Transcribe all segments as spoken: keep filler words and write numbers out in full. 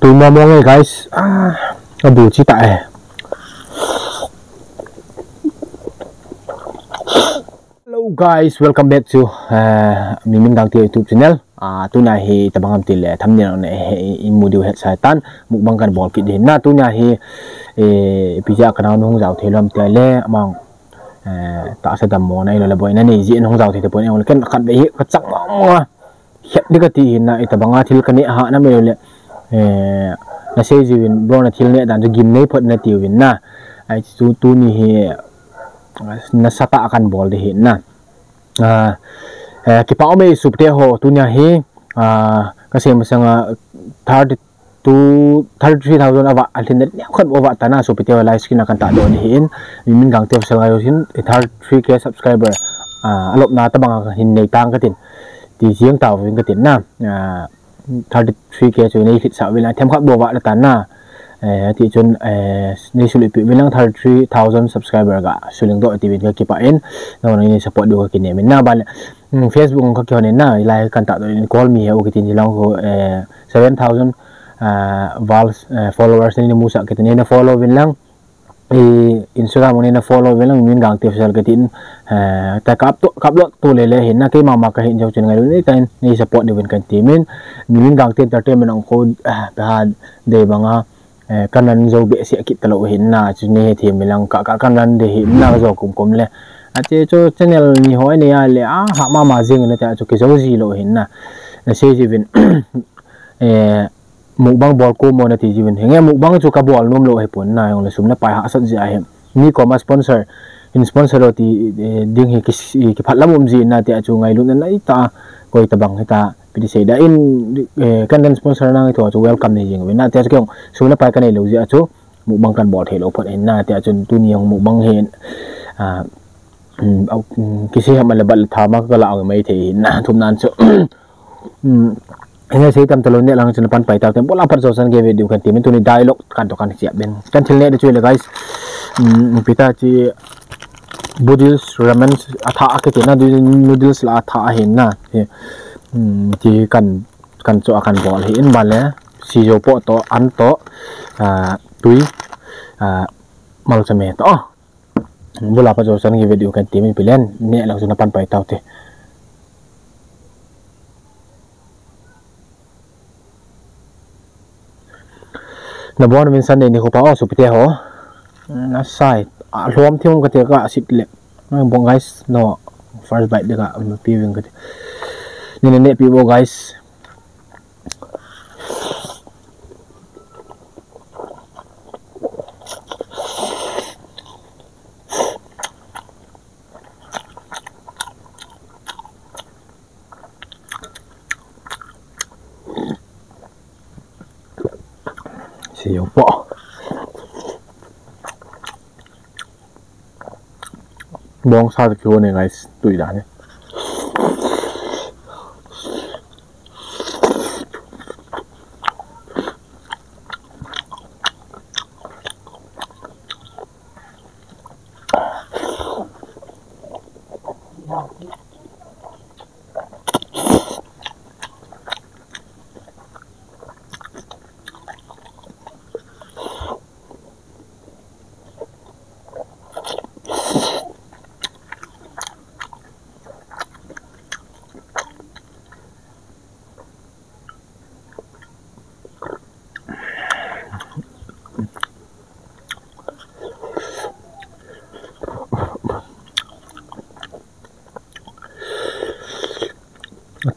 Tui mong mong e guys. Ah, abu chi ta e. Hello guys, welcome back to, uh, Mimin Gangte YouTube channel. Ah, tuna hi tabang am tile thumbnail ne he in mu diu het sa tan mukbang kan bol kit din na. Tuna hi, eh, pizza kana hung jao thei lom tile amang, eh, ta sa dam mo na ilo le boi na nei ji en hung jao thei te pon en le ken khat be hi ka chak mo mo. Hiat di ka ti hin na, itabanga thil ka neh ha na mei le, eh, na sei jiuvin, bro na thil neh dan chu gim nei phot na tiuvin na. Ai chu tuni hi, na sa ta kan bol di hin na. Ah, eh, kipa um e supte ho, tunia hi, ah, ka sei masanga thirty two, thirty three thousand ava, a lhin na neo khat ava ta na supte ho live screen a kan ta do di hin. Mimin Gangte official ngai hin, thirty three K subscriber, ah, alop na tabanga hin nei tang ka tin. Ti jiang ta vin ka tin na, ah, thirty three K chu nei hit sa vin lang, them khat bou va la ta na. Eh, ti chun, eh, nei suli pi vin lang thirty three thousand subscriber ga suling do ti vin ka kipa in. No, nei support do ka kinem in na ba le. Hmm, Facebook ka ki hon in na, lai kan ta do in call mi he u ki tin lang ko, eh, seven thousand, ah, vals, eh, followers nei mu sa ki tin na follow vin lang. I Instagram u nei na follow vin lang Mimin Gangte official ka tin, eh, ta kap to, kap lo to le le hin na keima ma ka hin jao chin ngai lu nei ta in, nei support di vin kan ti min, Mimin Gangte Entertainment ang ko, eh, pa ha de banga, eh, kan ran jo be se kit ta lo hin na, chu nei he thi mi lang ka, ka kan ran de hin na jo kum kum le. A che chu channel ni hoi nei a le, a ha ma ma jing na ta chu ki jo ji lo hin na. Na sei ji vin, eh, mukbang bol ko mo na ti jiuvin. Hinge mukbang chu ka bol nom lo hi pon na, jong le sum na pai hahsat ji a hi. Mi koma sponsor, in sponsor lo ti, eh, ding hi ki, ki phat lam um ji na ti a chu ngailut na nai ta, koi tabang hi ta, pi ti sei da in, eh, kan dan sponsor nang hi to chu welcome ni jing vin na ti a chu kei jong sum na pai ka nei lo ji a chu mukbang kan bol thei lo phot hin na ti a chu tuni jong mukbang hin, ah, um, au, um, ki sei ham le bat le tha ma ka la ang mai thei hin na thum nan chu. Hmm. Ina sei tam talo ne lang chun pan pai tau tem bola pat jo san ge video kan ti min tuni dialogue kan to kan siap ben. Kan thil ne de chu le guys. Hmm, pita chi noodles ramen a tha a ke na noodles la a tha a hin na. He. Hmm, ti kan, kan cho a kan bol hi in ba le. Si jo po to an to. Ah, tui. Ah, mal chame to. Bula pa jo san ki video kan ti min pilen ne lang suna pan pai tau te. Na bon min Sunday ni ko pa o supte ho. Na sai. A hlom thim ka te ka sit le. Na bon guys no first bite de ka pi ving ka te. Ni ne pi bo guys. Si yo po. Bong sa ki ne guys, tui da ne.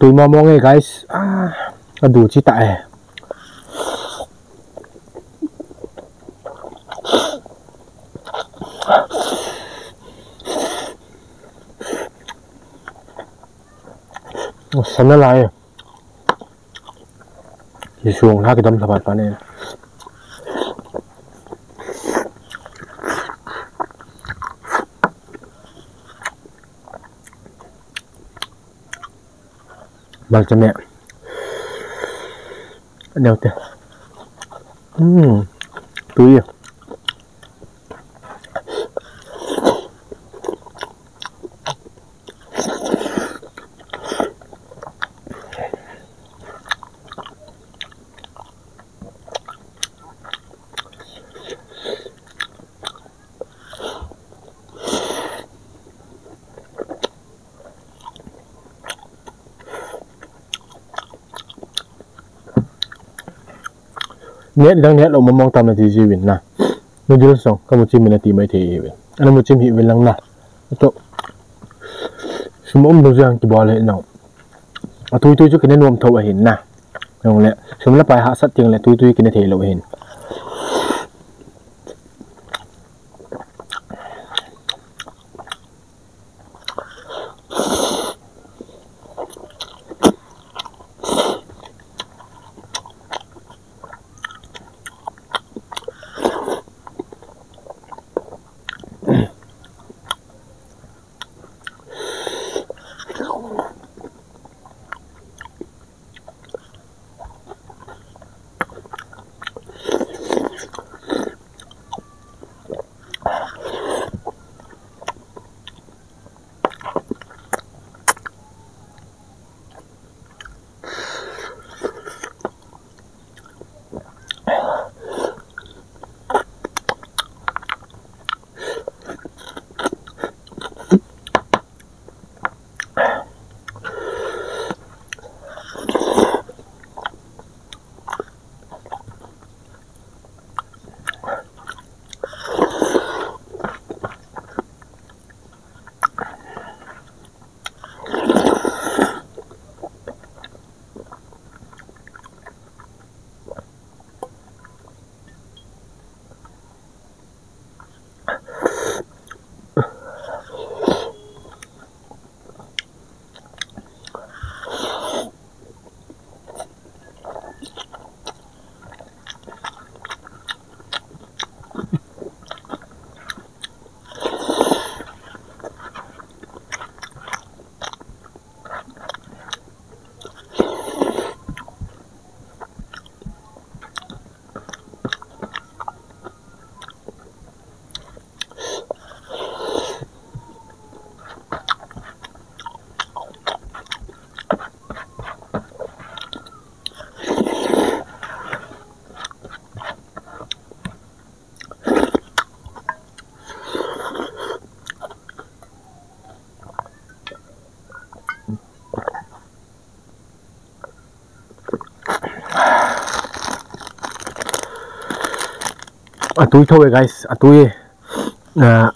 Tui mong mong e guys. Ah, ka du chi ta e. Sana lai. Isung na kidam sabat pa ne. Mal chame. Neo te. Hmm. Tui. Net dang net lou mong mong tam nati jiuvin na. Noodles jong kamu chim in ati mai thei hiuvin. Ana mu chim hih uvin lang na. Ato. Sum um lou jeh a kibol ahi na. Atui tui chu kine nom tho ahin na. Jongle sum le pai hahsat teng le tui tui kine thei lou ahin. Atui tho e guys, atui e. Ah,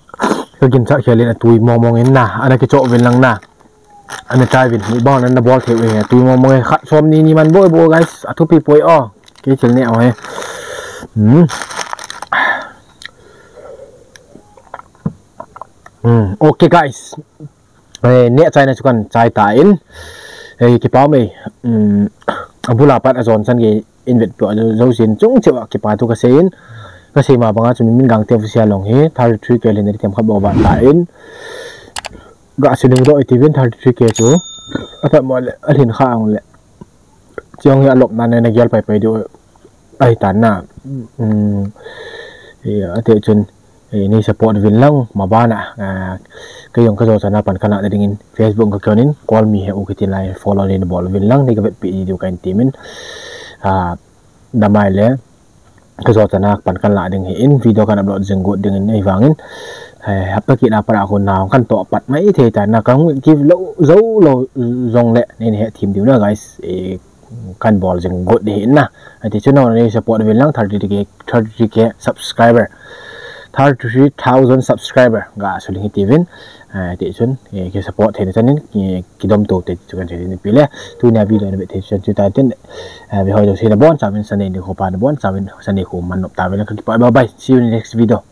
kaginchat khel in atui mong mong in na, ana kichoh uvin lang na. Ana try uvin, mi bang nana bol thei uve, atui mong mong e, khat som ni ni man bol bol guys, athupi poi o. Kei thil neh o he. Hmm. Hmm. Okay guys. Eh, neh chaina chu kan chai tan. Eh, kipa mai. Hmm. Abul a pat ajon chan gei in vetpeh jou jin chungcheh a kipa thu kasei in. Kasei ma banga chu Min Gangte Official jong hi thirty three K lhin ding themkhat bou aban tan. Gah siling doh iti uvin thirty three K chu. Athat mo le, alhin kha ang le. Chujong hi alopna nei na gel pai pai diu ahi tan na. Um, eh, ati chun, eh, nei support uvin lang, ma bana, ah, kei jong kajo chana pan kana ding in, Facebook ka kyon in, Call Me He U kiti lai follow nei na bol uvin lang, nei ka vetpeh diu kahin temin. Ah, damai le, kajo chana pan kana ding hi in, video kan upload jing got ding in, ahivangin, eh, hapta kit a pat a kon nao kan toh pat mai thei tan na, kan give lou, jou lou jong le, nei na hethem diu na, guys, eh, kan bol jing got ding in na. Ati chun nangho nei support uvin lang thirty K, thirty K subscriber. Thirty three thousand subscriber. Gah siling iti uvin. Ah, ati chun, eh, ki support thei na chan in, ki, kidom to te chu kan sei ding pi le. Tunia video na ve thei chan chu tan tin. Eh, ve hoi jouse nabon chauvin Sunday nikho pha nabon chauvin Sunday nikho man nop tauvin lang kakipah bye bye. See you in the next video.